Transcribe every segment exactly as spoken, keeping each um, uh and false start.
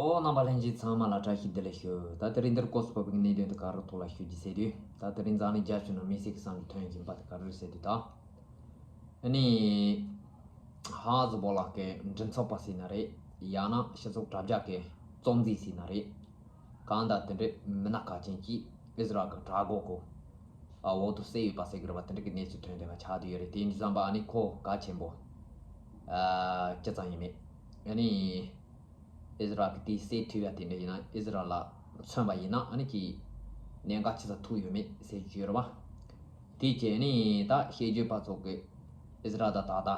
ཨོ། རྣམ་པ་ལྷན་རྒྱས་ཚང་མ་ལ་བཀྲ་ཤིས་བདེ་ལེགས་ཞུ། ད་དེ་རིང་འདིར་སྐོར་སུ་བབས་པའི་གནད་དོན་དེ་ག་རུ་ཐོག་ལ་ཞུ་རྒྱུ་ཟེར་དུས། ད་དེ་རིང་འཛམ་གླིང་རྒྱ་ཆེ་ན་དམིགས་བསལ་གྱི་བསམ་བློ་ཐོན་བཞིན་པ་དེ་ག་རེ་རེད་ཟེར་དུས་ད། ཨ་ནི། ཧ་ཛི་བོ་ལ་གི་མགྲིན་ཚབ་པ་ཟེར་ན་རེད། ཡང་ན་སྤྱི་ཚོགས་དྲ་རྒྱ་གི་རྩོམ་མཛད་ཟེར་ན་རེད། གང་ལྟར་དེ་འདྲའི་མི་སྣ་གལ་ཆེན་གྱིས་ཨི་ཟི་རལ་གྱི་དྲག་འགོག་གི་འོག་ཏུ་བསད་ཡོད་པ་ཟེར་གྱི་རེད་པ། དེ་འདྲ་གི་གནས་ཚུལ་ཐོན་བསྡད་པ་ཆགས་བསྡད་ཡོད་རེད། དེ་ཡིན་དུས་ཙམ་པ་ཨ་ནི་ཁོ་གལ་ཆེན་པོ་ཨ་ཅི་ཙམ་ཡིན་མེད། ཨ་ནི་ཨི་ཟི་རལ་གྱིས་དེ་བསད་ཐུབ་ཡ་དེ་འདྲ་ཡིན་ན། ཨི་ཟི་རལ་ལ་མཚོན་པ་ཡིན་ན་ཨ་ནི་ཀྱི་གནད་འགག་ཆེ་ས་ཐུག་ཡོད་མེད་ཟེར་གྱི་ཡོད་རེད་པ། དེ་བྱས་ནས་ད་བཤད་རྒྱུད་པ་ཚོ་གིས་ཨི་ཟི་རལ་དང་ད་ལྟ་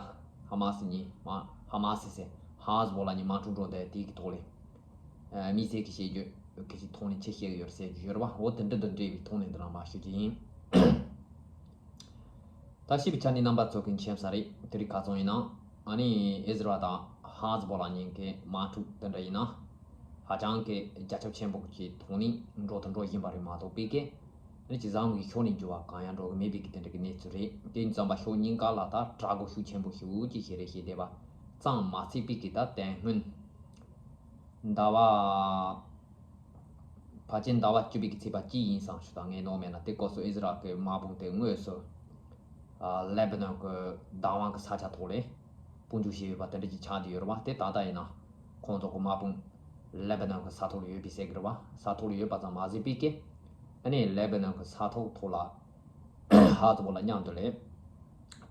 ཧ་མ་སི་གཉིས་མ་ཧ་མ་སི་ཟེར་ཧ་ཟི་བོ་ལ་གཉིས་དམག་འཁྲུག་འགྲོ་བསྡད་དེ་གི་ཐོག་ལས། ཨ། དམིགས་བསལ་གྱི་བཤད་རྒྱུད་ཁ་ཅིག་ཐོག་ནས་ཆེ་བཤད་ཀྱི་ཡོད་ཟེར་གྱི་ཡོད་རེད་པ། འོ་དེ་འདྲ་དང་འབྲེལ་བའི་ཐོག་ནས་འདི་ལ་མར་ཞུ་རྒྱུ་ཡིན། ད་ཤེས་པའི་ཆ་ནས་རྣམ་པ་ཚོ་གི་མཁྱེན་ས་རེད། དེ་རིང་ཁ་སང་ཡིན་ན་ཨ་ནི་ཨི་ཟི་རལ་དང་ཧ་ཛི་བོ་ལ་གཉིས་ཀའི་དམག་འཁྲུག་དེ་འདྲ་ཡིན་ན། ཧ་ཅང་གི་རྒྱ་ཁྱབ་ཆེན་པོ་གི་ཐོག་ནས་འགྲོ་དང་འགྲོ་བཞིན་པ་རེད་མ་གཏོགས་པའི་གི་ཨ་ནི་ཅི་བཟང་གི་ཕྱོགས་ནས་འགྱུར་བ་གང་ཡང་འགྲོ་གི་མེད་པའི་གི་དེ་འདྲ་གི་གནས་ཚུལ་རེད། དེ་ཡིན་ཙམ་པ་ཕྱོགས་གཉིས་ཀ་ལ་ད་དྲག་རྒོལ་ཤུགས་ཆེན་པོ་ཞེ་པོ་ཅིག་བྱས་རེད། བྱས་བསྡད་པ་ཙམ་མ་ཚད་པའི་གི་ད་དེ་སྔོན་ཟླ་བ། ཕལ་ཆེར་ཟླ་བ་བཅུ་པའི་གི་ཚེས་པ་གཅིག་ཡིན་བསམ་ཞུ་དང་། ངས་ནོར་མེད་ན་དེ་སྐབས་སུ་ཨི་ཟི་རལ་གི་དམག་དཔུང་དེ་དངོས་སུ་ཨ་ལེ་བྷ་ནོན་གི་བདག་དབང་གི་ས་ཆ་ཐོག་ལས་དཔུང་འཇུག་བྱས་ཡོད་པ་དེ་འདྲ་ཅིག་ཆགས་བསྡད་ཡོད་རེད་པ། དེ་ད་ལྟ་ཡིན་ན་ཁོང་ཚོ་གི་དམག་དཔུང་ལེ་བྷ་ནོན་གི་ས་ཐོག་ལ་ཡོད་པའི་ཟེར་གི་རེད་པ། ས་ཐོག་ལ་ཡོད་པ་ཙམ་མ་ཟད་པའི་གི་ཨ་ནི་ལེ་བྷ་ནོན་གི་ས་ཐོག་ཐོག་ལ་ཧ་ཛི་བོ་ལ་མཉམ་དུ་ལས་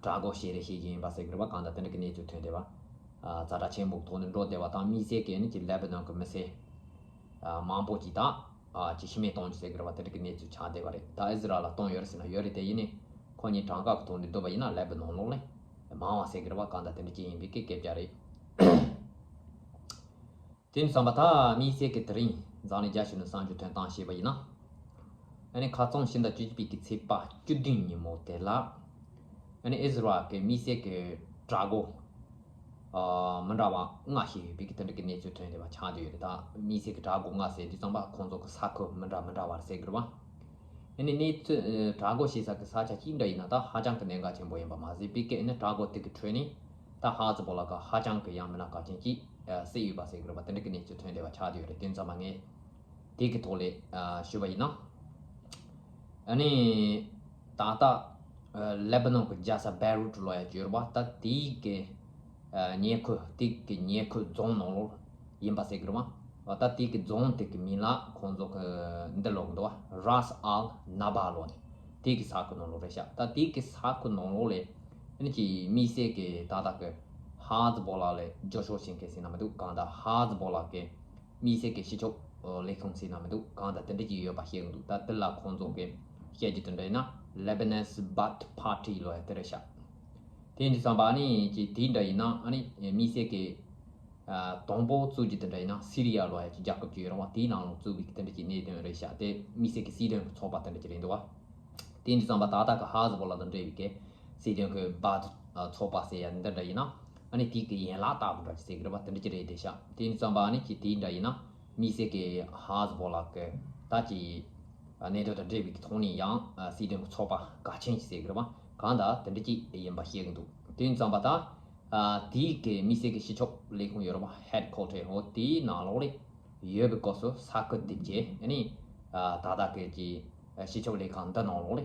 དྲག་རྒོལ་བྱས་རེད། བྱེད་ཀྱི་ཡིན་པ་ཟེར་གི་རེད་པ། གང་ལྟར་དེ་འདྲ་གི་གནས་ཚུལ་ཐོན་བསྡད་པ། ཨ། ཛ་དྲག་ཆེན་པོ་ཐོག་ནས་འགྲོ་བསྡད་པ་དང་། དམིགས་བསལ་གྱི་ཨ་ནི་ཅིག་ལེ་བྷ་ནོན་གི་མི་སེར་ཨ་མང་པོ་ཅིག་དང་ཨ་ཅིག་ཤི་རྨས་གཏོང་རྒྱུ་ཟེར་གི་རེད་པ། དེ་འདྲ་གི་གནས་ཚུལ་ཆགས་བསྡད་པ་རེད། ད་ཨི་ཟི་རལ་ལ་གཏོང་ཡོད་རེད་ཟེར་ན་ཡོད་རེད། དེ་ཡིན་ནའི་ཁོ་གཉིས་དྲག་འགག་གི་ཐོག་ནས་བསྡུར་བ་ཡིན་ན་ལེ་བྷ་ནོན་ལོགས་ལས་མང་བ་ཟེར་གི་རེད་པ། གང་ལྟར་དེ་འདྲ་ཅིག་ཡིན་པའི་གི་སྐད་ཆ་རེད། དེ་ཡིན་ཙམ་པ་ད་དམིགས་བསལ་གྱི་དེ་རིང་འཛམ་གླིང་རྒྱ་ཆེ་ནས་གསར་འགྱུར་ཐོན་སྟངས་བཤད་པ་ཡིན་ན། ཨ་ནི་ཁ་སང་ཕྱི་ཟླ་བཅུ་གཅིག་པའི་གི་ཚེས་པ་བཅུ་བདུན་ཉིན་མོ་དེ་ལ། ཨ་ནི་ཨི་ཟི་རལ་གྱི་དམིགས་བསལ་གྱི་དྲག་རྒོལ་ཨ་མི་འདྲ་བ་ལྔ་བྱས་ཡོད་པའི་གི་དེ་འདྲ་གི་གནས་ཚུལ་ཐོན་བསྡད་པ་ཆགས་བསྡད་ཡོད་རེད། ད་དམིགས་བསལ་གྱི་དྲག་རྒོལ་ལྔ་ཟེར་དུས་ཙམ་པ་ཁོང་ཚོ་གི་ས་ཁུལ་མི་འདྲ་མི་འདྲ་བ་རེད་ཟེར་གི་རེད་པ། ཨ་ནི་གནས་ཚུལ་ཨ་དྲག་རྒོལ་བྱེད་ས་གི་ས་ཆ་གཅིག་འདྲ་ཡིན་ན་ད་ཧ་ཅང་གི་གནད་འགག་ཆེན་པོ་ཡིན་པ་མ་ཟད་པའི་གི་ཨ་ནི་དྲག་རྒོལ་དེ་གི་ཁྲོད་ནས་ད་ཧ་ཛི་བོ་ལ་གི་ཧ་ཅང་གི་ཡང་མི་སྣ་གལ་ཆེན་གྱིས་ཨ་བསད་ཡོད་པ་ཟེར་གི་རེད་པ། དེ་འདྲ་གི་གནས་ཚུལ་ཐོན་བསྡད་པ་ཆགས་བསྡད་ཡོད་རེད། དེ་ཙམ་པ་ངས་དེ་གི་ཐོག་ལས་ཨ་ཞུས་པ་ཡིན་ན། ཨ་ནི་ད་ལྟ་ཨ་ལེ་བྷ་ནོན་གྱི་རྒྱལ་ས་བེ་རུད་ལོ་ཡ་གྱུར་པ་ད་དེའི་གི་ཨ་ཉེ་ཁུལ་དེ་གི་ཉེ་ཁུལ་རྫོང་ནང་ལོགས་ཡིན་པ་ཟེར་གི་རེད་པ། ད་དེ་གི་རྫོང་དེ་གི་མིང་ལ་ཁོང་ཚོ་གི་འདི་ལབ་གི་འདུག་པ། རཱས་ཨལ་ནཱ་བྷ་ལབ་ནས་དེ་གི་ས་ཁུལ་ནང་ལོགས་རེད་ཤག་ད་དེ་གི་ས་ཁུལ་ནང་ལོགས་ལས་ཨ་ནི་ཅིག་དམིགས་བསལ་གྱི་ད་ལྟ་གི་ཧ་ཛི་བོ་ལ་ལ་རྒྱབ་སྐྱོར་བྱེད་མཁན་ཟེར་ན་མི་འདུག་གང་ལྟར་ཧ་ཛི་བོ་ལ་གི་དམིགས་བསལ་གྱི་སྤྱི་ཁྱབ་ལས་ཁུངས་ཟེར་ན་མི་འདུག་གང་ལྟར་དེ་འདྲ་ཅིག་ཡོད་པ་བཤད་གི་འདུག་ད་དེ་ལ་ཁོང་ཚོ་གི་བཤད་རྒྱུ་དེ་འདྲ་ཡིན་ན་Lebanese Ba'ath Party་ལབ་ཡ་དེ་རེད་ཤག་དེ་ཡིན་དུས་ཙམ་པ་ཨ་ནི་ཅིག་དེ་འདྲ་ཡིན་ན་ཨ་ནི་དམིགས་བསལ་གྱི་ཨ་དང་པོ་བཙུགས་རྒྱུ་དེ་འདྲ་ཡིན་ན་སི་རི་ཡ་ལབ་ཡ་ཅིག་རྒྱལ་ཁབ་ཅིག་ཡོད་རེད་པ། དེའི་ནང་ལ་བཙུགས་པའི་དེ་འདྲ་ཅིག་གནད་དོན་རེད་ཤག་དེ་དམིགས་བསལ་གྱི་སྲིད་དོན་གྱི་ཚོགས་པ་དེ་འདྲ་ཅིག་རེད་འདུག་པ། དེ་ཡིན་དུས་ཙམ་པ་ད་ལྟ་གི་ཧ་ཛི་བོ་ལ་དང་འབྲེལ་བའི་གི་སྲིད་དོན་གྱི་Ba'ath་ཚོགས་པ་ཟེར་ཡ་འདི་འདྲ་ཡིན་ན་ཨ་ནི་དེ་གི་ཡན་ལག་ལྟ་བུ་འདྲ་ཅིག་ཟེར་གི་རེད་པ། དེ་འདྲ་ཅིག་རེད་བསྡད་ཤག་དེ་ཡིན་དུས་ཙམ་པ་ཨ་ནི་ཅིག་དེ་འདྲ་ཡིན་ན་དམིགས་བསལ་གྱི་ཧ་ཛི་བོ་ལ་གི་ད་ཅིག་གནད་དོན་དང་འབྲེལ་བའི་གི་ཐོག་ནས་ཡང་སྲིད་དོན་གྱི་ཚོགས་པ་གལ་ཆེན་ཞིག་ཟེར་གི་རེད་པ། གང་ལྟར་དེ་འདྲ་ཅིག་ཡིན་པ་ཤེས་གི་འདུག་དེ་ཡིན་ཙམ་པ་ད་ཨ་དེའི་གི་དམིགས་བསལ་གྱི་སྤྱི་ཁྱབ་ལས་ཁུངས་ཡོད་རེད་པ། Headquarter་འོ་དེའི་ནང་ལོགས་ལ་ཡོད་པའི་སྐབས་སུ་ས་ཁུལ་དེ་བཅས་ཨ་ནི་ཨ་ད་ལྟ་གི་ཅིག་སྤྱི་ཁྱབ་ལས་ཁང་འདི་ནང་ལོགས་ལ་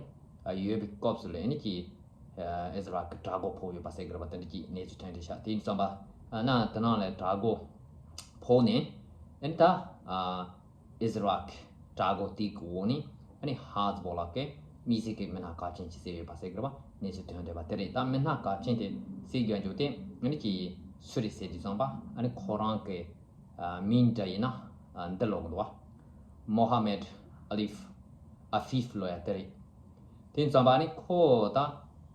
ཨ་ཡོད་པའི་སྐབས་སུ་ལ་ཨ་ནི་ཅིག་ཨ་ཨི་ཟི་རལ་གྱི་དྲག་རྒོལ་ཕོག་ཡོད་པ་ཟེར་གི་རེད་པ། དེ་འདྲ་ཅིག་གནས་ཚུལ་ཐོན་བསྡད་ཤག་དེ་ཡིན་ཙམ་པ་ཨ་ན་དེ་ནང་ལ་དྲག་རྒོལ་ཕོག་ནས་ཨ་ནི་ད་ཨ་ཨི་ཟི་རལ་གྱི་དྲག་རྒོལ་དེ་གི་འོག་ནས་ཨ་ནི་ཧ་ཛི་བོ་ལ་གི་དམིགས་བསལ་གྱི་མི་སྣ་གལ་ཆེན་ཅིག་བསད་ཡོད་པ་ཟེར་གི་རེད་པ། གནས་ཚུལ་ཐོན་བསྡད་པ་དེ་རེད། ད་མི་སྣ་གལ་ཆེན་དེ་བསད་རྒྱུ་དེ་ཨ་ནི་ཅིག་སུ་རེད་ཟེར་དུས་ཙམ་པ་ཨ་ནི་ཁོ་རང་གི་ཨ་མིང་འདྲ་ཡིན་ན་ཨ་འདི་ལབ་གི་འདུག་པ། མོ་ཧ་མེད་ཨ་ལིབ་ཨ་ཧྥིབ་ལབ་ཡ་དེ་རེད། དེ་ཙམ་པ་ནི་ཁོ་ད་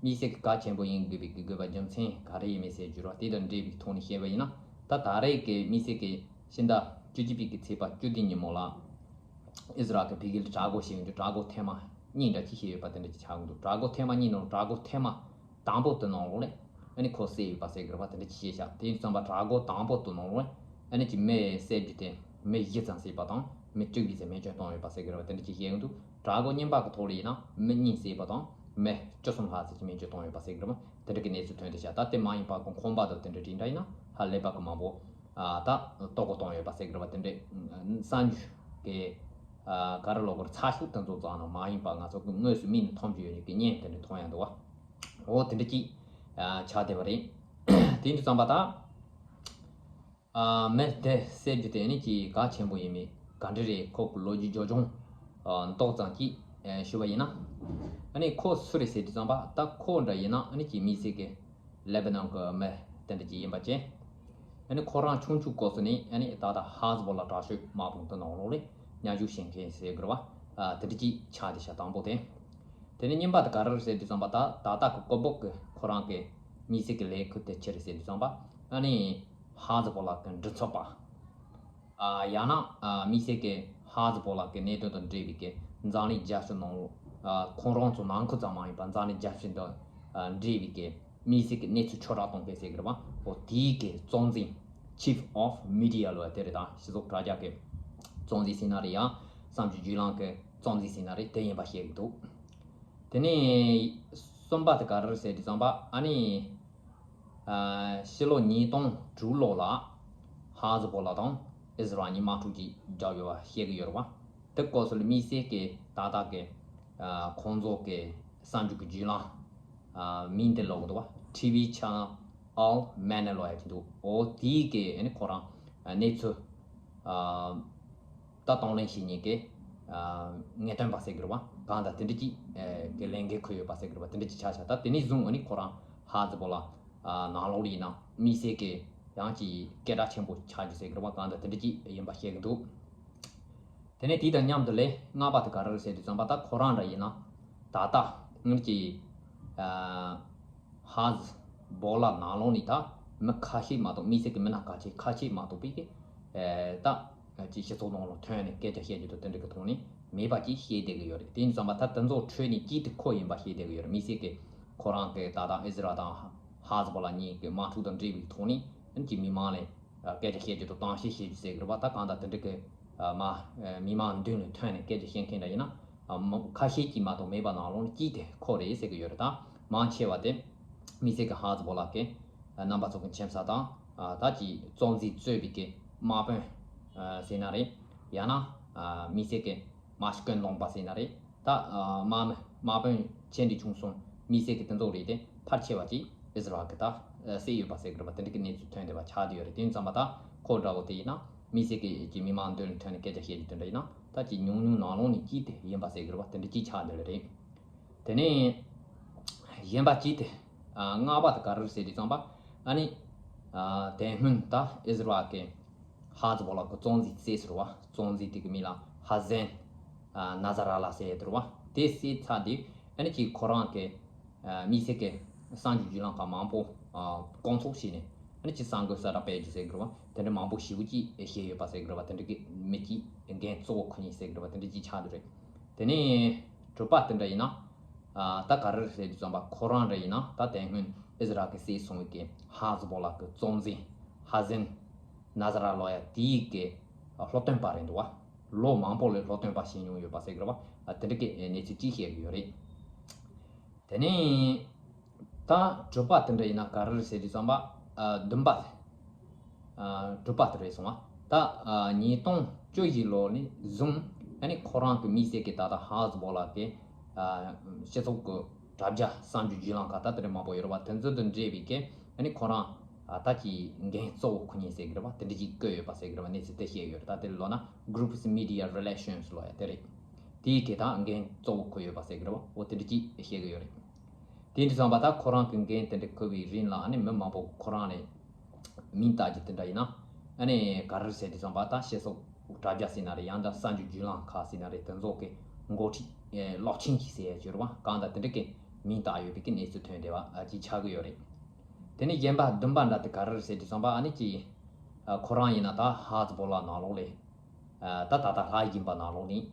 དམིགས་བསལ་གྱི་གལ་ཆེན་པོ་ཡིན་དགོས་པའི་གི་དགོས་པ་རྒྱུ་མཚན་ག་རེ་ཡིན་མིན་ཟེར་རྒྱུ་རེད་པ། དེ་དང་འབྲེལ་བའི་ཐོག་ནས་བཤད་པ་ཡིན་ན་ད་ད་རེས་ཀྱི་དམིགས་བསལ་གྱི་ཕྱི་ཟླ་བཅུ་གཅིག་པའི་གི་ཚེས་པ་བཅུ་བདུན་ཉིན་མོ་ལ་ཨི་ཟི་རལ་གྱི་བོད་ཁུལ་དྲག་རྒོལ་བྱས་ཡོང་རྒྱུ་དྲག་རྒོལ་ཐེངས་མ་གཉིས་འདྲ་ཅིག་བྱས་ཡོད་པ་དེ་འདྲ་ཅིག་ཆགས་ཀྱི་འདུག་དྲག་རྒོལ་ཐེངས་མ་གཉིས་ནང་དྲག་རྒོལ་ཐེངས་མ་དང་པོ་དེ་ནང་ལོགས་ལ་ཨ་ནི་ཁོ་བསད་ཡོད་པ་ཟེར་གི་རེད་པ། དེ་འདྲ་ཅིག་བཤད་ཤག་དེ་ཡིན་ཙམ་པ་དྲག་རྒོལ་དང་པོ་དེ་ནང་ལོགས་ལ་ཨ་ནི་ཅིག་མི་བསད་རྒྱུ་དེ་མི་བཞི་ཙམ་བསད་པ་དང་མི་བཅུ་བཞི་ཙམ་རྨས་སྐྱོན་བཏང་ཡོད་པ་ཟེར་གི་རེད་པ། དེ་འདྲ་ཅིག་བཤད་ཀྱི་འདུག་དྲག་རྒོལ་གཉིས་པ་གི་ཐོག་ལ་ཡིན་ན་མི་གཉིས་བསད་པ་དང་མི་བཅུ་གསུམ་ལྷག་ཙམ་ཅིག་རྨས་སྐྱོན་བཏང་ཡོད་པ་ཟེར་གི་རེད་པ། དེ་འདྲ་གི་གནས་ཚུལ་ཐོན་བསྡད་ཤག་ད་དེ་མ་ཡིན་པ་གོང་ཁོང་པ་དང་དེ་འདྲ་དེ་འདྲ་ཡིན་ན་ཧ་ལས་པ་གི་མང་པོ་ ད་ལྟོ་གོ་གཏོང་ཡོད་པ་ཟེར་གི་རེད་བ། དེ་འདྲའི་གསར་འགྱུར་གི་ག་རེ་ལབ་དགོས་རེད། ཚ་ཤོག་དེ་ཚོ་ཙམ་ནང་མ་ཡིན་པ། ང་ཚོ་གི་དངོས་སུ་མིག་ནས་མཐོང་རྒྱུ་ཡོད་ནི་གི་བརྙན་དེ་འདྲ་མཐོང་ཡ་འདུག་བ། འོ་དེ་འདྲ་ཅིག་ཆགས་བསྡད་པ་རེད། དེ་འདྲ་ཙམ་པ་ད། ཨ། མི་དེ་བསད་རྒྱུ་དེ་ནི་ཅིག་གལ་ཆེན་པོ་ཡིན་མིན་ག་འདྲ་རེད། ཁོ་གི་ལོ་རྒྱུས་རྒྱབ་ལྗོངས་ཨ་ཏོག་ཙམ་ཅིག་ཨ་ཞུ་བ་ཡིན་ན། ཨ་ནི་ཁོ་སུ་རེད་ཟེར་དུས་ཙམ་པ། ད་ཁོ་འདྲ་ཡིན་ན་ཨ་ནི་ཅིག་དམིགས་བསལ་གྱི་ལེ་བྷ་ནོན་གྱི་མི་དེ་འདྲ་ཅིག་ཡིན་པ་བྱས། ཨ་ནི་ཁོ་རང་ཆུང་ཆུང་སྐབས་སུ་ནས་ཨ་ནི་ད་ལྟ་ཧ་ཛི་བོ་ལ་དྲག་ཤོས་དམག་དཔུང་དེ་ནང་ལོགས་ལ་མཉམ་ཞུགས་བྱེད་མཁན་ཟེར་དགོས་རེད་བ། ཨ་དེ་འདྲ་ཅིག་ཆགས་བསྡད་ཤག་དང་པོ་དེ། དེ་ནས་གཉིས་པ་དེ་ག་རེ་རེད་ཟེར་དུས་ཙམ་པ། ད་ད་ལྟ་གི་སྐོར་པོ་གི་ཁོ་རང་གི་དམིགས་བསལ་གྱི་ལས་འགུལ་དེ་ཅི་རེད་ཟེར་དུས་ཙམ་པ། ཨ་ནི་ཧ་ཛི་བོ་ལ་གི་མགྲིན་ཚབ་པ། ཨ་ཡང་ན་ཨ་དམིགས་བསལ་གྱི་ཧ་ཛི་བོ་ལ་གི་གནད་དོན་དང་འབྲེལ་བའི་གི་འཛམ་གླིང་རྒྱལ་སྤྱི་ནང་ལོགས། ཨ་ཁོང་རང་ཚོ་ནང་ཁུལ་ཙམ་མ་ཡིན་པར་འཛམ་གླིང་རྒྱལ་སྤྱི་དང་ཨ་འབྲེལ་བའི་གི་དམིགས་བསལ་གྱི་གནས་ཚུལ་ཆེ་དྲགས་གཏོང་མཁན་ཟེར་གི་རེད་བ། འོ་དེའི་གི་གཙོ་འཛིན། Chief of Media ལབ་ཡ་དེ་རེད། དང་སྤྱི་ཚོགས་དྲ་རྒྱ་གི་གཙོ་འཛིན་ཟེར་ན་རེད། ཡང་བསམ་བརྗོད་བརྒྱུད་ལམ་གི་གཙོ་འཛིན་ཟེར་ན་རེད། དེ་ཡིན་པ་བཤད་གི་འདུག་དེ་ནས་གསུམ་པ་དེ་ག་རེ་རེད་ཟེར་དུས་ཙམ་པ། ཨ་ནི་ཨ་ཕྱི་ལོ་ཉིས་སྟོང་དྲུག་ལོ་ལ་ཧ་ཛི་བོ་ལ་དང་ཨི་ཟི་རལ་གཉིས་དམག་འཁྲུག་ཅིག་བརྒྱབ་ཡོད་པ་བཤད་གི་ཡོད་རེད་བ། དེ་སྐབས་སུ་ལ་དམིགས་བསལ་གྱི་ད་ལྟ་གི་ཨ་ཁོང་ཚོ་གི་གསར་འགྱུར་གྱི་བརྒྱུད་ལམ་ཨ་མིང་དེ་ལབ་གི་འདུག་བ། ཊི་ཝི་ཆེ་ནལ་ཨལ་མ་ནི་ལབ་ཡ་ཅིག་འདུག་འོ་དེའི་གི་ཨ་ནི་ཁོ་རང་ཨ་གནས་ཚུལ་ཨ་ད་གཏོང་ལེན་བྱེད་མཁན་གྱི་ཨ་ངེས་སྟོན་པ་ཟེར་གི་རེད་བ། གང་ལྟར་དེ་འདྲ་ཅིག་ཨ་གི་ལས་འགན་ཁུར་ཡོད་པ་ཟེར་གི་རེད་བ། དེ་འདྲ་ཅིག་ཆགས་ཆགས། ད་དེ་ནས་བཟུང་ཨ་ནི་ཁོ་རང་ཧ་ཛི་བོ་ལ་ཨ་ནང་ལོགས་ལ་ཡིན་ན་དམིགས་བསལ་གྱི་ཡང་ཅིག་སྐད་གྲགས་ཆེན་པོ་ཆགས་རྒྱུ་ཟེར་གི་རེད་བ། གང་ལྟར་དེ་འདྲ་ཅིག་ཡིན་པ་བཤད་གི་འདུག་དེ་ནས་དེ་དང་མཉམ་དུ་ལས་ལྔ་པ་དེ་ག་རེ་རེད་ཟེར་དུས་ཙམ་པ། ད་ཁོ་རང་འདྲ་ཡིན་ན་ད་ལྟ་ངེད་ཀྱི་ཨ་ཧ་ཛི་བོ་ལ་ནང་ལོགས་ནས་ད་མི་ཁ་ཤས་མ་གཏོགས། དམིགས་བསལ་གྱི་མི་སྣ་ཁ་ཤས་ཁ་ཤས་མ་གཏོགས་པའི་གི་ཨ་ད་ཅིག་སྤྱི་ཚོགས་ནང་ལ་ཐོན་ནས་སྐད་ཆ་བཤད་རྒྱུ་དང་དེ་འདྲ་གི་ཐོག་ནས་མེད་པ་ཅིག་བཤད་བསྡད་གི་ཡོད་རེད། དེ་ཡིན་ཙམ་པ་ད་དེ་ཚོ་ཁྲོད་ནས་གཅིག་དེ་ཁོ་ཡིན་པ་བཤད་བསྡད་གི་ཡོད་རེད། དམིགས་བསལ་གྱི་ཁོ་རང་གི་ད་ལྟ་ཨི་ཟི་རལ་དང་ཧ་ཛི་བོ་ལ་གཉིས་ཀྱི་དམག་འཁྲུག་དང་འབྲེལ་བའི་ཐོག་ནས་ཨ་ནི་ཅིག་མི་མང་ལ་སྐད་ཆ་བཤད་རྒྱུ་དང་དྭངས་བཤད་བཤད་རྒྱུ་ཟེར་གི་རེད་བ། ད་གང་ལྟར་དེ་འདྲ་གི་མ་མི་མང་མདུན་ལ་ཐོན་ནས་སྐད་ཆ་བཤད་མཁན་འདྲ་ཡིན་ན་ཨ་མ་ཁ་ཤས་ཀྱིས་མ་གཏོགས་མེད་པ་ནང་ལོགས་ནས་གཅིག་དེ་ཁོ་རེད་ཟེར་གི་ཡོད་རེད། ད་མང་ཆེ་བ་དེ་དམིགས་བསལ་གྱི་ཧ་ཛི་བོ་ལ་གི་རྣམ་པ་ཚོ་གི་མཁྱེན་གསལ་དང་ཨ་ད་ཅིག་གཙོ་འཛིན་གཙོས་པའི་གི་དམག་དཔོན་ཨ་ཟེར་ན་རེད། ཡང་ན་ཨ་དམིགས་བསལ་གྱི་དམག་དཔོན་ལོང་པ་ཟེར་ན་རེད། ད་ཨ་དམག་མི་དམག་དཔོན་ཆེ་འབྲིང་ཆུང་གསུམ་དམིགས་བསལ་གྱི་དེ་ཚོ་རེད་དེ། ཕལ་ཆེ་བ་ཅིག་ཨི་ཟི་རལ་གྱིས་ད་ཨ་བསད་ཡོད་པ་ཟེར་གི་རེད་པ། དེ་འདྲ་གི་གནས་ཚུལ་ཐོན་བསྡད་པ་ཆགས་བསྡད་ཡོད་རེད། དེ་ཡིན་ཙམ་པ་ད་ཁོ་འདྲ་བོ་དེ་ཡིན་ན་དམིགས་བསལ་གྱི་ཅིག་མི་མང་མདུན་ལ་ཐོན་ནས་སྐད་ཆ་བཤད་རྒྱུ་དེ་འདྲ་ཡིན་ན། ད་ཅིག་ཉུང་ཉུང་ནང་ལོགས་ནས་གཅིག་དེ་ཡིན་པ་ཟེར་གི་རེད་པ། དེ་འདྲ་གཅིག་ཆགས་བསྡད་ཡོད་རེད། དེ་ནས་གཞན་པ་གཅིག་དེ་ཨ་ལྔ་པ་དེ་ག་རེ་རེད་ཟེར་དུས་ཙམ་པ། ཨ་ནི་ཨ་དེ་སྔོན་ད་ཨི་ཟི་རལ་གྱི་ཧ་ཛི་བོ་ལ་གི་གཙོ་འཛིན་བསད་ཟེར་བ། གཙོ་འཛིན་དེ་གི་མིང་ལ་ཧ་ཟན་ཨ་ན་ཟ་ར་ལ་ཟེར་ཡ་དེ་རེད་བ། དེ་བསད་ཚར་དུས་ཨ་ནི་ཅིག་ཁོ་རང་གི་ཨ་དམིགས་བསལ་གྱི་གསར་འགྱུར་བརྒྱུད་ལམ་ཁག་མང་པོ་ཨ་བསྐོང་ཚོགས་བྱས་ནས་ཨ་ནི་ཅིག་གསར་འགོད་གསལ་བསྒྲགས་སྤེལ་རྒྱུ་ཟེར་གི་རེད་བ། དེ་འདྲ་མང་པོ་ཞེ་པོ་ཅིག་བཤད་ཡོད་པ་ཟེར་གི་རེད་བ། དེ་འདྲ་གི་མི་གཅིག་འགན་གཙོ་བོ་ཁུར་མཁན་ཟེར་གི་རེད་བ། དེ་འདྲ་ཅིག་ཆགས་བསྡད་རེད། དེ་ནས་དྲུག་པ་དེ་འདྲ་ཡིན་ན། ཨ་ད་ག་རེ་རེད་ཟེར་དུས་ཙམ་པ། ཁོ་རང་འདྲ་ཡིན་ན་ད་དེ་སྔོན་ཨི་ཟི་རལ་གྱིས་བསད་སོང་བའི་གི་ཧ་ཛི་བོ་ལ་གི་གཙོ་འཛིན་ཧ་ཟན་ན་ཟ་ར་ལབ་ཡ་དེའི་གི་སློབ་སྟོན་པ་རེད་འདུག་བ། ལོ་མང་པོ་ལ་སློབ་སྟོན་པ་བྱས་མྱོང་ཡོད་པ་ཟེར་གི་རེད་བ། ཨ་དེ་འདྲ་གི་གནས་ཚུལ་ཅིག་བཤད་གི་ཡོད་རེད། དེ་ནས་ད་དྲུག་པ་དེ་འདྲ་ཡིན་ན་ག་རེ་རེད་ཟེར་དུས་ཙམ་པ། ཨ་བདུན་པ། ཨ་དྲུག་པ་དེ་རེད་སོང་བ། ད་ཨ་ཉིས་སྟོང་བཅུ་བཞི་ལོ་ནས་བཟུང་ཨ་ནི་ཁོ་རང་གི་དམིགས་བསལ་གྱི་ད་ལྟ་ཧ་ཛི་བོ་ལ་གི་ཨ་སྤྱི་ཚོགས་ཀྱི་དྲ་རྒྱ་གསར་འགྱུར་བརྒྱུད་ལམ་ཁག་ད་དེ་འདྲ་མང་པོ་ཡོད་རེད་བ། དེ་ཚོ་དང་འབྲེལ་བའི་གི་ཨ་ནི་ཁོ་རང་ཨ་ད་ཀྱི་འགན་གཙོ་བོ་ཁུར་མཁན་ཟེར་གི་རེད་བ། དེ་འདྲ་ཅིག་བཀོད་ཡོད་པ་ཟེར་གི་རེད་བ། གནས་ཚུལ་དེ་བཤད་ཡོད་རེད། ད་དེ་ལབ་ན་Group's Media Relations ལབ་ཡ་དེ་རེད། དེའི་གི་ད་འགན་གཙོ་བོ་ཁུར་ཡོད་པ་ཟེར་གི་རེད་བ། འོ་དེ་འདྲ་ཅིག་བཤད་གི་ཡོད་རེད། དེ་འདྲ་ཙམ་པ་ད་ཁོ་རང་གི་འགན་དེ་འདྲ་ཁུར་བའི་རིང་ལ་ཨ་ནི་མི་མང་པོ་ཁོ་རང་ལ་མིང་བཏགས་རྒྱུ་དེ་འདྲ་ཡིན་ན། ཨ་ནི་ག་རེ་ཟེར་དུས་ཙམ་པ་ད་སྤྱི་ཚོགས་དྲ་རྒྱ་ཟེར་ན་རེད། ཡང་ད་གསར་འགྱུར་བརྒྱུད་ལམ་ཁག་ཟེར་ན་རེད། དེ་ཚོ་གི་འགོ་ཁྲིད་གློག་ཆེན་གྱི་ཟེར་ཡ་ཅིག་ཡོད་རེད་བ། གང་ལྟར་དེ་འདྲ་གི་མིང་བཏགས་ཡོད་པའི་གི་གནས་ཚུལ་ཐོན་བསྡད་པ་ཅིག་ཆགས་ཀྱི་ཡོད་རེད། དེ་ནས་གཞན་པ་བདུན་པ་འདྲ་དེ་ག་རེ་ཟེར་དུས་ཙམ་པ། ཨ་ནི་ཅིག་ཁོ་རང་ཡིན་ན་ད་ཧ་ཛི་བོ་ལ་ནང་ལོགས་ལ་ད་ད་ལྟ་ལྷག་ཡིན་པ་ནང་ལོགས་ནས་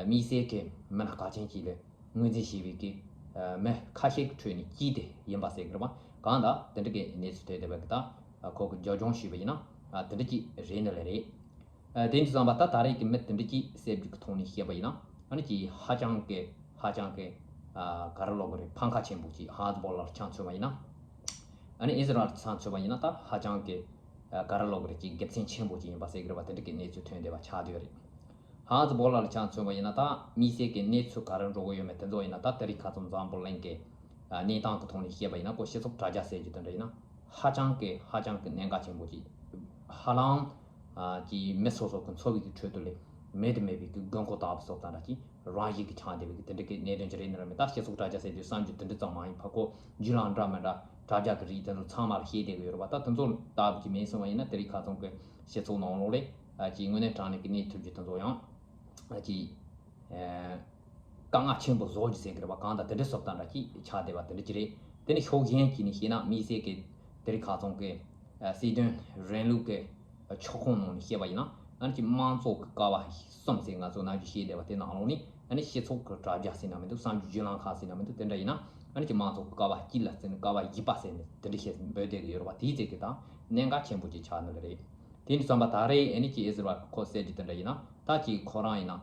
དམིགས་བསལ་གྱི་མི་སྣ་གལ་ཆེན་ཅིག་ལ་ངོས་འཛིན་བྱས་པའི་གི་མི་ཁ་ཤས་ཀྱི་ཁྲོད་ནས་གཅིག་དེ་ཡིན་པ་ཟེར་གི་རེད་བ། གང་ལྟར་དེ་འདྲ་གི་གནས་ཚུལ་ཐོན་བསྡད་པ་གི་ད་ཁོ་གི་རྒྱབ་ལྗོངས་ཞུས་པ་ཡིན་ན་དེ་འདྲ་ཅིག་རེད་ནི་ལ་རེད། དེ་འདྲ་ཙམ་པ་ད་ད་རེས་ཀྱི་མི་དེ་འདྲ་ཅིག་བསད་རྒྱུ་གི་ཐོག་ནས་བཤད་པ་ཡིན་ན། ཨ་ནི་ཅིག་ཧ་ཅང་གི་ཧ་ཅང་གི་ག་རེ་ལབ་དགོས་རེད། ཕམ་ཁ་ཆེན་པོ་ཅིག་ཧ་ཛི་བོ་ལ་ཆ་མཚོན་པ་ཡིན་ན། ཨ་ནི་ཨི་ཟི་རལ་ཆ་མཚོན་པ་ཡིན་ན་ད་ཧ་ཅང་གི་ ག་རེ་ལབ་དགོས་རེད། ཅིག་དགེ་མཚན་ཆེན་པོ་ཅིག་ཡིན་པ་ཟེར་གི་རེད་བ། དེ་འདྲ་གི་གནས་ཚུལ་ཐོན་བསྡད་པ་ཆགས་བསྡད་ཡོད་རེད། ཧ་ཛི་བོ་ལ་ལ་ཆ་མཚོན་པ་ཡིན་ན། ད་དམིགས་བསལ་གྱི་གནས་ཚུལ་ག་རེ་འགྲོ་གི་ཡོད་མེད་དེ་ཚོ་ཡིན་ན། ད་དེ་རིང་ཁ་སང་འཛམ་བུ་གླིང་གི་གནས་སྟངས་ཀྱི་ཐོག་ནས་བཤད་པ་ཡིན་ན། ཁོ་སྤྱི་ཚོགས་དྲ་རྒྱ་ཟེར་རྒྱུ་དེ་འདྲ་ཡིན་ན། ཧ་ཅང་གི་ཧ་ཅང་གི་གནད་འགག་ཆེན་པོ་ཅིག་ཧ་ལམ་གྱི་མི་སོ་སོ་གི་འཚོ་བའི་གི་ཁྲོད་དུ་ལས་མེད་དུ་མེད་པའི་གི་དགོས་མཁོ་ལྟ་བུ་བཟོ་སྟངས་འདྲ་ཅིག་རང་བཞིན་གྱི་ཆགས་བསྡད་པའི་གི་དེ་འདྲ་གི་གནད་དོན་ཅིག་རེད་ནི་རེད་མེད། ད་སྤྱི་ཚོགས་དྲ་རྒྱ་ཟེར་དུས་གསར་འགྱུར་དེ་འདྲ་ཙམ་མ་ཡིན་པ། ཁོ་བརྒྱུད་ལམ་འདྲ་མི་འདྲ་དྲ་རྒྱ་གི་རིགས་དེ་ཚོ་ཚང་མ་ལ་བཤད་བསྡད་གི་ཡོད་རེད་བ། ད་དེ་ཚོ་ལྟ་བུ་ཅིག་མིན་སོང་བ་ཡིན་ན། དེ་རིང་ཁ་སང་གི་སྤྱི་ཚོགས་ནང་ལོགས་ལས་ཅིག་དངོས་གནས་དྲང་གནས་ཀྱི་གནས་ཐུབ་རྒྱུ་དེ་ཚོ་ཡང་ཅིག་དཀའ་ངལ་ཆེན་པོ་བཟོ་རྒྱུ་ཟེར་གི་རེད་བ། གང་ལྟར་དེ་འདྲའི་བཟོ་སྟངས་འདྲ་ཅིག་ཆགས་བསྡད་པ་དེ་འདྲ་ཅིག་རེད། དེ་ནི་ཕྱོགས་གཞན་གྱིས་ནི་བཤད་ན། དམིགས་བསལ་གྱི་དེ་རིང་ཁ་སང་གི་སྲིད་དོན་རིང་ལུགས་ཀྱི་ཕྱོགས་ཁོངས་ནང་ནས་བཤད་པ་ཡིན་ན། ཨ་ནི་ཅིག་དམངས་གཙོ་གི་ཀ་བ་གསུམ་ཟེར་ང་ཚོ་ནམ་རྒྱུན་བཤད་བསྡད་པ་དེ་ནང་ལོགས་ནས། ཨ་ནི་སྤྱི་ཚོགས་ཀྱི་དྲ་རྒྱ་ཟེར་ན་མི་འདུག་གསར་འགྱུར་བརྒྱུད་ལམ་ཁག་ཟེར་ན་མི་འདུག་དེ་འདྲ་ཡིན་ན། ཨ་ནི་ཅིག་དམངས་གཙོ་གི་ཀ་བ་གཅིག་ལ་བརྩིས་ནས་ཀ་བ་བཞི་པ་ཟེར་ནས་དེ་འདྲ་བཤད་འབོད་བསྡད་ཀྱི་ཡོད་རེད་བ། དེའི་ཚད་ཀྱི་ད་གནད་འགག་ཆེན་པོ་ཅིག་ཆགས་ནི་རེད། དེ་ནས་བསམ་པ་ད་རེས་ཨ་ནི་ཅིག་ཨི་ཟི་རལ་གྱི་ཁོ་གསལ་རྒྱུ་དེ་འདྲ་ཡིན་ན། ད་ཅིག་ཁོ་རང་ཡིན་ན་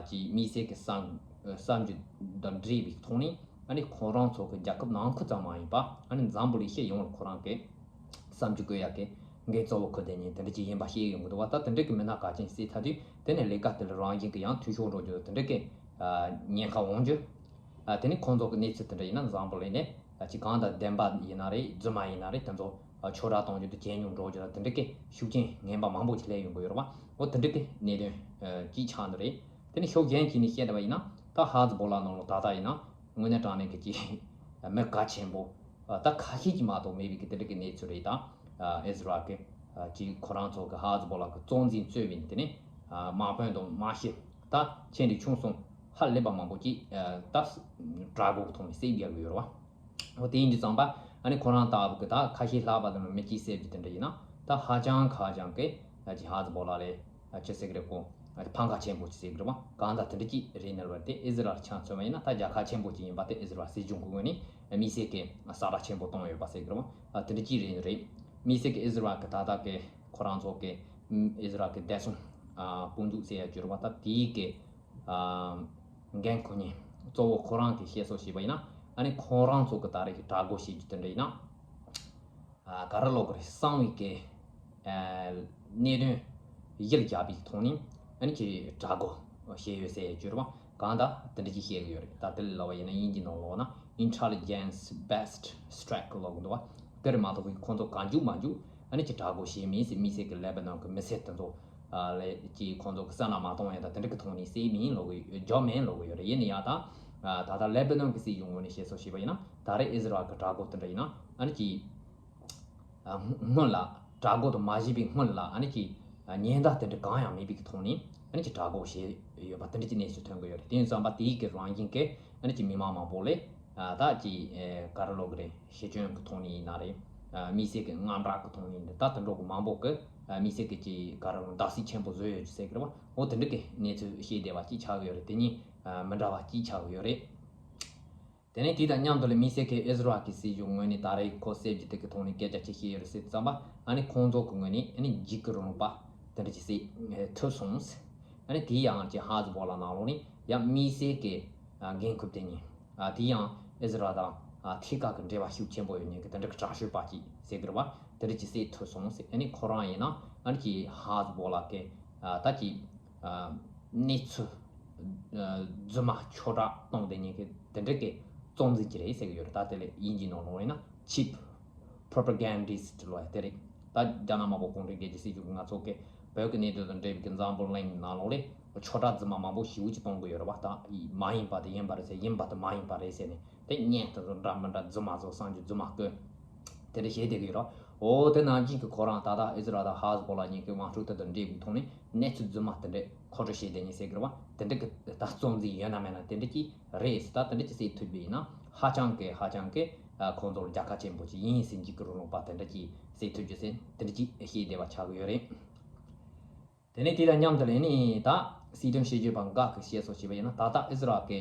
ཅིག་དམིགས་བསལ་གྱི་གསར་གསར་འགྱུར་དང་འབྲེལ་བའི་ཐོག་ནས། ཨ་ནི་ཁོ་རང་ཚོ་གི་རྒྱལ་ཁབ་ནང་ཁུལ་ཙམ་མ་ཡིན་པ། ཨ་ནི་འཛམ་བུ་གླིང་སྤྱི་ཡོངས་ལ་ཁོ་རང་གི་གསར་འགྱུར་བཀོད་ཡག་གི་འགན་གཙོ་བོ་འཁུར་བསྡད་མཁན་དེ་འདྲ་ཅིག་ཡིན་པ་ཤེས་ཡོང་གི་འདུག་བ། ད་དེ་འདྲ་གི་མི་སྣ་གལ་ཆེན་ཟེར་ཚར་དུས། དེ་ནས་ལས་ཀ་དེ་ལ་རང་བཞིན་གྱི་ཡང་འཐུས་ཤོར་འགྲོ་རྒྱུ་དང་། དེ་འདྲ་གི་ཉེན་ཁ་འོང་རྒྱུ། དེ་ནས་ཁོང་ཚོ་གི་གནས་ཚུལ་དེ་འདྲ་ཡིན་ན། འཛམ་བུ་གླིང་ནས་ཅིག་གང་ལྟར་བདེན་པ་ཡིན་ན་རེད། རྫུན་མ་ཡིན་ན་རེད། དེ་ཚོ་ཆོས་ར་གཏོང་རྒྱུ་དང་ཇེ་ཉུང་འགྲོ་རྒྱུ་དང་། དེ་འདྲ་གི་ཤུགས་རྐྱེན་ངན་པ་མང་པོ་ཅིག་སླེབས་ཡོང་གི་ཡོད་རེད་བ། འོ་དེ་འདྲ་གི་གནད་དོན་ཅིག་ཆགས་ནི་རེད། དེ་ནས་ཕྱོགས་གཞན་གྱིས་ནི་བཤད་བསྡད་པ་ཡིན་ན། ད་ཧ་ཛི་བོ་ལ་ནང་ལོགས་ད་ལྟ་ཡིན་ན་དངོས་གནས་དྲང་གནས་ཀྱི་ཅིག་མི་གལ་ཆེན་པོ་ད་ཁ་ཤས་ཀྱིས་མ་གཏོགས་མེད་པའི་གི་དེ་འདྲ་གི་གནས་ཚུལ་རེད། ད་ཨི་ཟི་རལ་གི་ཅིག་ཁོ་རང་ཚོ་གི་ཧ་ཛི་བོ་ལ་གི་གཙོ་འཛིན་གཙོས་པའི་དེ་ནས་དམག་དཔོན་དང་དམག་སྤྱི་ད་ཆེ་འབྲིང་ཆུང་གསུམ་ཧ་ལས་པ་མང་པོ་ཅིག་ད་དྲག་པོ་གི་ཐོག་ནས་བསད་བསྡད་ཀྱི་ཡོད་རེད་བ། འོ་དེ་ཡིན་དུས་ཙམ་པ། ཨ་ནི་ཁོ་རང་ལྟ་བུ་གི་ད་ཁ་ཤས་ལྷག་པ་དང་མི་གཅིག་བསད་རྒྱུ་དེ་འདྲ་ཡིན་ན། ད་ཧ་ཅང་ཧ་ཅང་གི་ཅིག་ཧ་ཛི་བོ་ལ་ལས་ཅི་ཟེར་གི་རེད། ཁོ་ཕམ་ཁ་ཆེན་པོ་ཅིག་ཟེར་གི་རེད་བ། གང་ལྟར་དེ་འདྲ་ཅིག་རེད་ནི་རེད་བ། དེ་ཨི་ཟི་རལ་ཆ་མཚོན་པ་ཡིན་ན། ད་རྒྱལ་ཁབ་ཆེན་པོ་ཅིག་ཡིན་པ་དེ་ཨི་ཟི་རལ་སྲིད་གཞུང་གི་ངོས་ནས་དམིགས་བསལ་གི་ས་ར་ཆེན་པོ་བཏང་ཡོད་པ་ཟེར་གི་རེད་བ། དེ་འདྲ་ཅིག་རེད་ནི་རེད། དམིགས་བསལ་གི་ཨི་ཟི་རལ་གི་ད་ལྟ་གི་ཁོ་རང་ཚོ་གི་ཨི་ཟི་རལ་གི་བདེ་སྲུང་དཔུང་འཛུགས་ཟེར་ཡ་གྱུར་བ། ད་དེའི་གི་འགན་འཁུར་མཁན་གཙོ་བོ་ཁོ་རང་གིས་བཤད་སྲོལ་བྱས་པ་ཡིན་ན། ཨ་ནི་ཁོ་རང་ཚོ་གི་ད་རེས་ཀྱི་དྲག་རྒོལ་བྱེད་རྒྱུ་དེ་འདྲ་ཡིན་ན། ག་རེ་ལབ་དགོས་རེད། གསང་བའི་གི་གནད་དོན་གཞིར་བཞག་པའི་ཐོག་ནས་ཨ་ནི་ཀྱི་དྲག་རྒོལ་བྱས་ཡོད་ཟེར་གྱུར་བ། གང་ལྟར་དེ་འདྲ་ཅིག་བཤད་གི་ཡོད་རེད། ད་དེ་ལ་ལབ་པ་ཡིན་ན་དབྱིན་ཇིའི་ནང་ལོགས་ན་intelligence based strike ལབ་གི་འདུག་བ། དེ་རེད་མ་གཏོགས་པའི་ཁོང་ཚོ་གང་མགྱོགས་མ་མགྱོགས་ཨ་ནི་ཀྱི་དྲག་རྒོལ་བྱས་མིན་ཟེར། དམིགས་བསལ་གི་ལེ་བྷ་ནོན་གི་མི་སེར་དེ་ཚོ་ལས་ཀྱི་ཁོང་ཚོ་གི་བསད་ན་མ་གཏོང་ཡ་ད་དེ་འདྲ་གི་ཐོག་ནས་བསད་མིན་ལབ་གི་ཡོད། རྒྱག་མིན་ལབ་གི་ཡོད་རེད། ཡིན་ན་ཡང་ད་ད་ལྟ་ལེ་བྷ་ནོན་གི་སྲིད་གཞུང་ངོས་ནས་བཤད་སྲོལ་བྱས་པ་ཡིན་ན། ད་རེས་ཨི་ཟི་རལ་གི་དྲག་རྒོལ་དེ་འདྲ་ཡིན་ན་ཨ་ནི་ཀྱི་སྔོན་ལ་དྲག་རྒོལ་དུ་མ་བྱས་པའི་སྔོན་ལ་ཨ་ནི་ཀྱི་ཉེན་བརྡ་དེ་འདྲ་གང་ཡང་མེད་པའི་གི་ཐོག་ནས་ཨ་ནི་ཀྱི་དྲག་རྒོལ་བྱས་ཡོད་པ་དེ་འདྲ་ཀྱི་གནས་ཚུལ་ཐོན་གི་ཡོད་རེད། དེ་ཡིན་ཙམ་པ་དེའི་གི་རང་བཞིན་གྱི་ཨ་ནི་ཀྱི་མི་མང་མང་པོ་ལས་ད་ཀྱི་ག་རེ་ལབ་གི་རེད། ཤེས་ཡོན་གི་ཐོག་ནས་ཡིན་ན་རེད། དམིགས་བསལ་གི་དངངས་སྐྲག་གི་ཐོག་ནས་ཡིན་ན། ད་དེ་འདྲ་གི་མང་པོ་གི་དམིགས་བསལ་གི་ཀྱི་ག་རེ་ལབ་དགོས། བརྡབ་གསིག་ཆེན་པོ་བཟོས་ཡོད་ཟེར་གི་རེད་བ། འོ་དེ་འདྲ་གི་གནས་ཚུལ་བཤད་བསྡད་པ་ཅིག་ཆགས་ཡོད་རེད། དེ་གཉིས་མི་འདྲ་བ་ཅིག་ཆགས་ཡོད་རེད། དེ་ནས་དེ་དང་མཉམ་དུ་ལ་དམིགས་བསལ་གྱི་ཨི་ཟི་རལ་གྱི་སྲིད་གཞུང་ངོས་ནས་ད་རེས་ཁོ་གསལ་བརྗོད་དེ་གི་ཐོག་ནས་སྐད་ཆ་ཅིག་བཤད་ཡོད་རེད་ཟེར་དུས་ཙམ་པ། ཨ་ནི་ཁོང་ཚོ་གི་ངོས་ནས་ཨ་ནི་འཇིགས་སྐུལ་རིང་ལུགས་པ་དེ་འདྲ་ཅིག་བསད་ཐུབ་སོང་ཟེར། ཨ་ནི་དེ་ཡང་ཅིག་ཧ་ཟི་བོ་ལ་ནང་ལོགས་ནས་ཡང་དམིགས་བསལ་གྱི་འགན་འཁུར་དེ་ཉིད་དེ་ཡང་ཨི་ཟི་རལ་དང་ཐད་ཀར་གྱི་འབྲེལ་བ་ཤུགས་ཆེན་པོ་ཡོད་མཁན་གྱི་དེ་འདྲ་གི་དྲག་ཤོས་པ་ཅིག་ཟེར་གི་རེད་བ། དེ་འདྲ་ཅིག་བསད་ཐུབ་སོང་ཟེར། ཨ་ནི་ཁོ་རང་ཡིན་ན་ཨ་ནི་ཅིག་ཧ་ཟི་བོ་ལ་གི་ད་ཅིག་གནས་ཚུལ་རྫུན་མ་ཆོས་གྲགས་གཏོང་བསྡད་མཁན་གྱི་དེ་འདྲ་གི་གཙོ་འཛིན་ཅིག་རེད་ཟེར་གི་ཡོད་རེད། ད་དེ་ལས་དབྱིན་ཇིའི་ནང་ལོགས་ཡིན་ན་chief propagandist ལབ་ཡ་དེ་རེད། ད་རྒྱ་ནག་དམར་པོ་གུང་ཁྲན་རྒྱལ་གཅེས་སྲིད་གཞུང་གི་ང་ཚོ་གི་བོད་ཀྱི་གནད་དོན་དང་འབྲེལ་བའི་གི་འཛམ་བུ་གླིང་ནང་ལོགས་ལས་ཆོས་གྲགས་རྫུན་མ་མང་པོ་ཞེ་པོ་ཅིག་གཏོང་གི་ཡོད་རེད་བ། ད་མ་ཡིན་པ་དེ་ཡིན་པ་རེད་ཟེར། ཡིན་པ་དེ་མ་ཡིན་པ་རེད་ཟེར་ནས་དེ་བརྙན་དེ་ཚོ་འདྲ་མི་འདྲ་རྫུན་མ་བཟོ། གསར་འགྱུར་རྫུན་མ་བཀོད། དེ་འདྲ་བྱས་བསྡད་ཀྱི་ཡོད་རེད། འོ་དེ་ནང་བཞིན་གྱི་ཁོ་རང་ད་ལྟ་ཨི་ཟི་རལ་དང་ཧ་ཟི་བོ་ལ་གཉིས་ཀྱི་དམག་འཁྲུག་དེ་དང་འབྲེལ་བའི་ཐོག་ནས་གནས་ཚུལ་རྫུན་མ་དེ་འདྲ་མཁོ་སྤྲོད་བྱས་བསྡད་མཁན་ཟེར་གི་རེད་བ། དེ་འདྲ་གི་ད་གཙོ་འཛིན་ཡོད་ན་མེད་ན་དེ་འདྲ་ཅིག་རེད་ཟེར། ད་དེ་འདྲ་ཅིག་བསད་ཐུབ་པ་ཡིན་ན་ཧ་ཅང་གི་ཧ་ཅང་གི་ཁོང་ཚོར་རྒྱལ་ཁ་ཆེན་པོ་ཅིག་ཡིན་ཟེར། འཇིགས་སྐུལ་རིང་ལུགས་པ་དེ་འདྲ་ཅིག་བསད་ཐུབ་རྒྱུ་ཟེར་དེ་འདྲ་ཅིག་བཤད་བསྡད་པ་ཆགས་ཀྱི་ཡོད་རེད། དེ་ནས་དེ་དང་མཉམ་དུ་ལས་ནི་ད་སྲིད་དོན་ཞིབ་དཔྱོད་པ་འགའ་གིས་བཤད་སྲོལ་བྱས་པ་ཡིན་ན། ད་ལྟ་ཨི་ཟི་རལ་གྱི་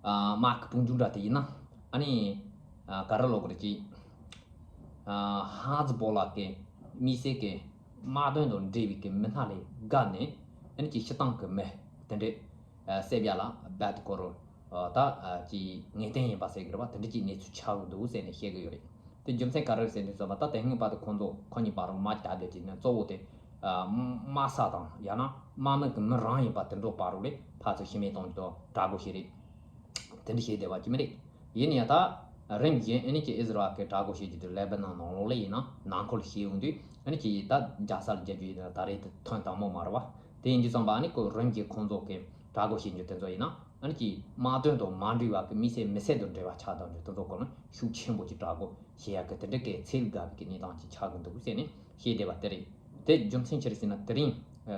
དམག་གི་དཔུང་འཇུག་འདྲ་དེ་ཡིན་ན་ཨ་ནི་ག་རེ་ལབ་དགོས་རེད། ཅིག་ཧ་ཟི་བོ་ལ་གི་དམིགས་བསལ་གྱི་དམག་དོན་དང་འབྲེལ་བའི་གི་མི་སྣ་ལས་བརྒལ་ནས་ཨ་ནི་ཅིག་སྤྱིར་བཏང་གི་མི་དེ་འདྲས་བསད་ཡ་ལ་རྦད་དེ་ཁོ་རང་ད་ཅིག་ངེས་གཏན་ཡིན་པ་ཟེར་གི་རེད་བ། དེ་འདྲ་ཅིག་གནས་ཚུལ་ཆགས་ཀྱི་འདུག་ཟེར་ནས་བཤད་གི་ཡོད་རེད། རྒྱུ་མཚན་ག་རེ་རེད་ཟེར་དུས་ཙམ་པ། ད་དེ་སྔོན་བར་དུ་ཁོང་ཚོ་ཁོ་གཉིས་བར་རུ་དམག་རྒྱག་བསྡད་ཀྱི་ནས། གཙོ་བོ་དེ་ཨ་དམག་ས་དང་ཡང་ན་དམག་མི་གི་མི་རང་ཡིན་པ་དེ་འདྲ་བར་རུ་ལས་ཕར་ཚུར་ཤི་རྨས་གཏོང་རྒྱུ་དང་དྲག་རྒོལ་བྱེད་རེད། དེ་འདྲ་བྱེད་བསྡད་པ་ཅི་མི་རེད། ཡིན་ན་ཡང་ད་རིམ་བཞིན་ཨ་ནི་ཀྱི་ཨི་ཟི་རལ་གྱི་དྲག་རྒོལ་བྱེད་རྒྱུ་དེ་ལེ་བྷ་ནན་ནང་ལོགས་ལ་ཡིན་ན་ནང་འཁོད་ལ་བྱེད་ཡོང་དུས། ཨ་ནི་ཀྱི་ད་རྒྱལ་ས་ལ་རྒྱག་རྒྱུ་ཡིན་ན་ད་རེས་དེ་ཐོན་དང་མོ་མ་རེད་བ། དེ་ཡིན་དུས་ཙམ་པ་ཨ་ནི་ཁོ་རིམ་གྱིས་ཁོང་ཚོ་གི་དྲག་རྒོལ་བྱེད་རྒྱུ་དེ་ཚོ་ཡིན་ན། ཨ་ནི་ཀྱི་དམག་དོན་དང་མ་འབྲེལ་བ་གི་དམིགས་བསལ་མི་སེར་དང་འབྲེལ་བ་ཆགས་བསྡད་རྒྱུ་དེ་ཚོ་སྐོར་ལ་ཤུགས་ཆེན་པོ་ཅིག་དྲག་རྒོལ་བྱེད་ཡག་གི་དེ་འདྲ་གི་ཚད་བརྒལ་བའི་གི་གནས་སྟངས་ཅིག་ཆགས་ཀྱི་འདུག་ཟེར་ནས་བཤད་བསྡད་པ་དེ་རེད། དེ་རྒྱུ་མཚན་ཅི་རེད་ཟེར་ན། དེ་རིང་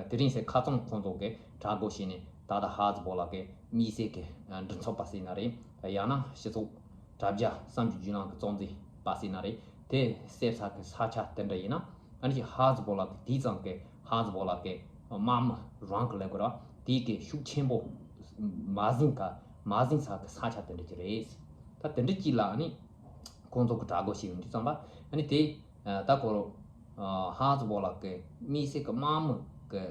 དེ་རིང་ཟེར་ཁ་རྩང་ཁོང་ཚོ་གི་དྲག་རྒོལ་བྱས་ནས་ད་ལྟ་ཧ་ཛི་བོ་ལ་གི་དམིགས་བསལ་གི་མགྲིན་ཚབ་པ་ཟེར་ན་རེད། ཡང་ན་སྤྱི་ཚོགས་དྲ་རྒྱ་གསར་འགྱུར་བརྒྱུད་ལམ་གི་གཙོ་འཛིན་པ་ཟེར་ན་རེད། དེ་སླེབས་ས་གི་ས་ཆ་དེ་འདྲ་ཡིན་ན། ཨ་ནི་ཀྱི་ཧ་ཛི་བོ་ལ་གི་དེའི་ཙམ་གི་ཧ་ཛི་བོ་ལ་གི་དམག་མི་རང་གི་ལས་ཀ་ར་དེའི་གི་ཤུགས་ཆེན་པོ་མ་ཟིན་ག་མ་ཟིན་ས་གི་ས་ཆ་དེ་འདྲ་ཅིག་རེད། ད་དེ་འདྲ་ཅིག་ལ་ཨ་ནི་ཁོང་ཚོ་གི་དྲག་རྒོལ་བྱེད་ཡོང་དུས་ཙམ་པ། ཨ་ནི་དེ་ད་ཁོ་རང་ཧ་ཛི་བོ་ལ་གི་དམིགས་བསལ་གི་དམག་མི་གི་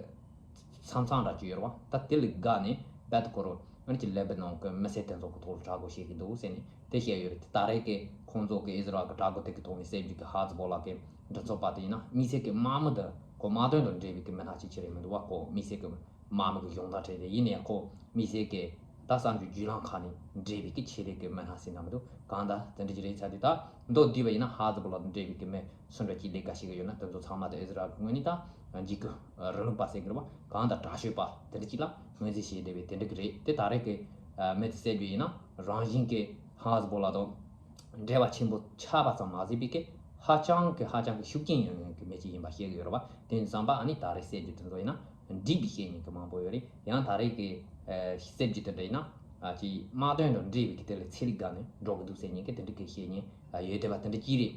མཚམས་མཚམས་འདྲ་ཅིག་ཡོད་རེད་བ། ད་དེ་ལ་དགའ་ནས་རྦད་དེ་ཁོ་རང་ཨ་ནི་ཀྱི་ལེ་བྷ་ནོན་གི་མི་སེར་དེ་ཚོ་གི་ཐོག་ལ་དྲག་རྒོལ་བྱེད་ཀྱི་འདུག་ཟེར་ནས་དེ་བཤད་ཡོད་རེད། དེ་ད་རེས་ཀྱི་ཁོང་ཚོ་གི་ཨི་ཟི་རལ་གི་དྲག་རྒོལ་དེ་གི་ཐོག་ནས་བསད་རྒྱུ་གི་ཧ་ཛི་བོ་ལ་གི་མགྲིན་ཚབ་པ་དེ་ཡིན་ན། དམིགས་བསལ་གི་དམག་མི་དང་ཁོ་དམག་དོན་དང་འབྲེལ་བའི་གི་མི་སྣ་ཅིག་ཅིག་རེད་མི་འདུག་བ། ཁོ་དམིགས་བསལ་གི་དམག་མི་གི་གཞུང་དང་འབྲེལ་ཏེ་ཡིན་ནའི་ཁོ་དམིགས་བསལ་གི་ད་གསར་འགྱུར་བརྒྱུད་ལམ་ཁག་ནས་འབྲེལ་བའི་གི་ཆེད་ལས་གི་མི་སྣ་ཟེར་ན་མི་འདུག། གང་ལྟར་དེ་འདྲ་ཅིག་རེད་ཚར་དུས། ད་མདོར་བསྡུས་པ་ཡིན་ན་ཧ་ཛི་བོ་ལ་དང་འབྲེལ་བའི་གི་མི་སུ་འདྲ་ཅིག་ལས་ཀ་བྱེད་གི་ཡོད་ན་དེ་ཚོ་ཚང་མ་ད་ཨི་ཟི་རལ་གི་ངོས་ནས་ད་འཇིགས་སྐུལ་རིང་ལུགས་པ་ཟེར་གི་རེད་བ། གང་ལྟར་དྲག་ཤོས་པ་དེ་འདྲ་ཅིག་ལ་ངོས་འཛིན་བྱས་བསྡད་པའི་དེ་འདྲ་གི་རེད། དེ་ད་རེས་གི་མི་དེ་བསད་རྒྱུ་ཡིན་ན་རང་བཞིན་གི་ཧ་ཛི་བོ་ལ་དང་འབྲེལ་བ་ཆེན་པོ་ཆགས་པ་ཙམ་མ་ཟད་པའི་གི་ཧ་ཅང་གི་ཧ་ཅང་གི་ཤུགས་རྐྱེན་ཡོང་ཡོང་གི་མི་ཅིག་ཡིན་པ་བཤད་གི་ཡོད་རེད་བ། དེ་ཙམ་པ་ཨ་ནི་ད་རེས་བསད་རྒྱུ་དེ་ཚོ་ཡིན་ན་འགྲིག་པའི་བཤད་མཁན་གི་མང་པོ་ཡོད་རེད། ཡང་ད་རེས་གི་བསད་རྒྱུ་དེ་འདྲ་ཡིན་ན་ཅིག་དམག་དོན་དང་འབྲེལ་བའི་གི་དེ་ལ་ཚད་རིག་སྒང་ནས་འགྲོ་གི་འདུག་ཟེར་མཁན་གི་དེ་འདྲ་གི་བཤད་མཁན་ཡོད་བསྡད་པ་དེ་འདྲ་ཅིག་རེད།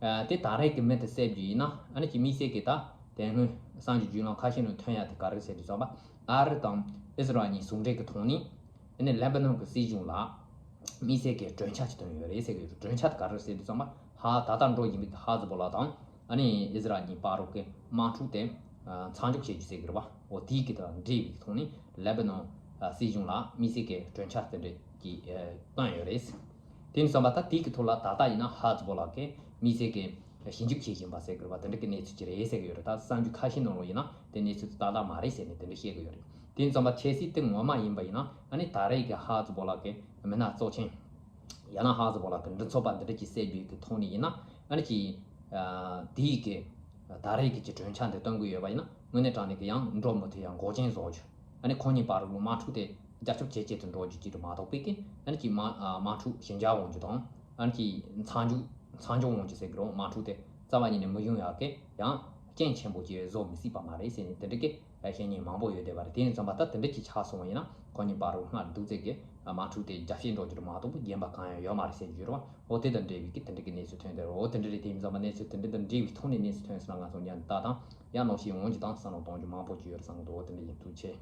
ཨ་དེ་ད་རེས་ཀྱི་མི་དེ་བསད་རྒྱུ་ཡིན་ན། ཨ་ནི་ཀྱི་དམིགས་བསལ་གྱི་ད་དེ་སྔོན་གསར་འགྱུར་བརྒྱུད་ལམ་ཁ་ཤས་ནང་ཐོན་ཡ་དེ་ག་རེ་ཟེར་དུས་ཙམ་པ། ཨ་རི་དང་ཨི་ཟི་རལ་གཉིས་ཟུང་འབྲེལ་གྱི་ཐོག་ནས་ཨ་ནི་ལེ་བྷ་ནོན་གྱི་སྲིད་གཞུང་ལ་དམིགས་བསལ་གྱི་གྲོས་འཆར་ཅིག་བཏོན་ཡོད་རེད་ཟེར་གྱི་ཡོད། གྲོས་འཆར་དེ་ག་རེ་ཟེར་དུས་ཙམ་པ། ཧ་ད་ལྟ་འགྲོ་བཞིན་པའི་ཧ་ཛི་བོ་ལ་དང་ཨ་ནི་ཨི་ཟི་རལ་གཉིས་བར་དུ་གི་དམག་འཁྲུག་དེ་མཚམས་འཇོག་བྱེད་རྒྱུ་ཟེར་གྱི་རེད་བ། འོ་དེའི་གི་དང་འབྲེལ་བའི་ཐོག་ནས་ལེ་བྷ་ནོན་སྲིད་གཞུང་ལ་དམིགས་བསལ་གྱི་གྲོས་འཆར་དེ་འདྲ་གྱི་བཏོན་ཡོད་རེད། དེ་ནས་བསམ་པ་ད་དེ་གི་ཐོག་ལ་ད་ལྟ་ཡིན་ན་ཧ་ཛི་བོ་ལ་གི་དམིགས་བསལ་གྱི་ཞིབ་འཇུག་བྱེད་བཞིན་པ་ཟེར་དགོས་པ་དེ་འདྲ་གི་གནས་ཚུལ་ཅིག་རེད་ཟེར་གི་ཡོད་རེད། ད་གསར་འགྱུར་ཁ་ཤས་ནང་ལ་ཡིན་ན་དེ་གནས་ཚུལ་དེ་ཏག་ཏག་མ་རེད་ཟེར་ནས་དེ་འདྲ་བཤད་གི་ཡོད་རེད། དེ་ཡིན་ཙམ་པ་གལ་སྲིད་དེ་ངོ་མ་ཡིན་པ་ཡིན་ན། ཨ་ནི་ད་རེས་ཀྱི་ཧ་ཛི་བོ་ལ་གི་མི་སྣ་གཙོ་ཆེན་ཡང་ན་ཧ་ཛི་བོ་ལ་གི་མགྲིན་ཚབ་པ་འདི་འདྲ་ཅིག་བསད་རྒྱུ་གི་ཐོག་ནས་ཡིན་ན། ཨ་ནི་ཅིག་དེའི་གི་ད་རེས་ཀྱི་ཅིག་གྲོས་འཆར་འདི་གཏོང་གི་ཡོད་པ་ཡིན་ན། དངོས་གནས་དྲང་གནས་ཀྱི་ཡང་འགྲོ་མི་ཐུབ། ཡང་འགོག་རྐྱེན་བཟོ་རྒྱུ། ཨ་ནི་ཁོང་གཉིས་བར་དུ་དམག་འཁྲུག་དེ་རྒྱབ་སྐྱོར་བྱེད་ཆེད་དུ་འགྲོ་རྒྱུ་ཅིག་ཏུ་མ་གཏོགས་པའི་གི། ཨ་ནི་ཅིག་དམག་དམག་འཁྲུག་ཞི་འཇགས་འོང་རྒྱུ་དང་། ཨ་ནི་ཅིག་མཚམས་འཇོག་མཚམས་འཇོག་འོང་རྒྱུ་ཟེར་གི་རེད། དམག་འཁྲུག་དེ་རྩ་བ་ཉིད་ནས་མི་ཡོང་ཡག་གི་ཡང་རྐྱེན་ཆེན་པོ་ཅིག་བཟོ་མི་སྲིད་པ་མ་རེད་ཟེར་ནས་དེ་འདྲ་གི་བཤད་མཁན་མང་པོ་ཡོད་བསྡད་པ་རེད། དེ་ཡིན་ཙམ་པ་ད་དེ་འདྲ་ཅིག་ཆགས་སོང་བ་ཡིན་ན་ཁོང་གཉིས་བར་དུ་སྔར་འདུག་ཚད་ཀྱི་དམག་འཁྲུག་དེ་རྒྱ་བཤད་འགྲོ་རྒྱུ་མ་གཏོགས་རྒྱན་པ་གང་ཡང་ཡོད་མ་རེད་ཟེར་རྒྱུ་རེད་བ། འོ་དེ་དང་འབྲེལ་བའི་གི་དེ་འདྲ་གི་གནས་ཚུལ་ཐོན་བསྡད་རེད། འོ་དེ་འདྲ་རེད། དེ་ཡིན་ཙམ་པ་གནས་ཚུལ་དེ་འདྲ་དང་འབྲེལ་བའི་ཐོག་ནས་གནས་ཚུལ་ཐོན་སོང་ན་ང་ཚོ་ཉན་ད་དང་ཡང་ནོར་ཤས་འོང་རྒྱུ་དང་བསམ་བློ་གཏོང་རྒྱུ་མང་པོ་ཅིག་ཡོད་རེད་བསམ་གི་འདུག་འོ་དེ་འདྲ་ཡིན། ཐུགས་རྗེ་ཆེ།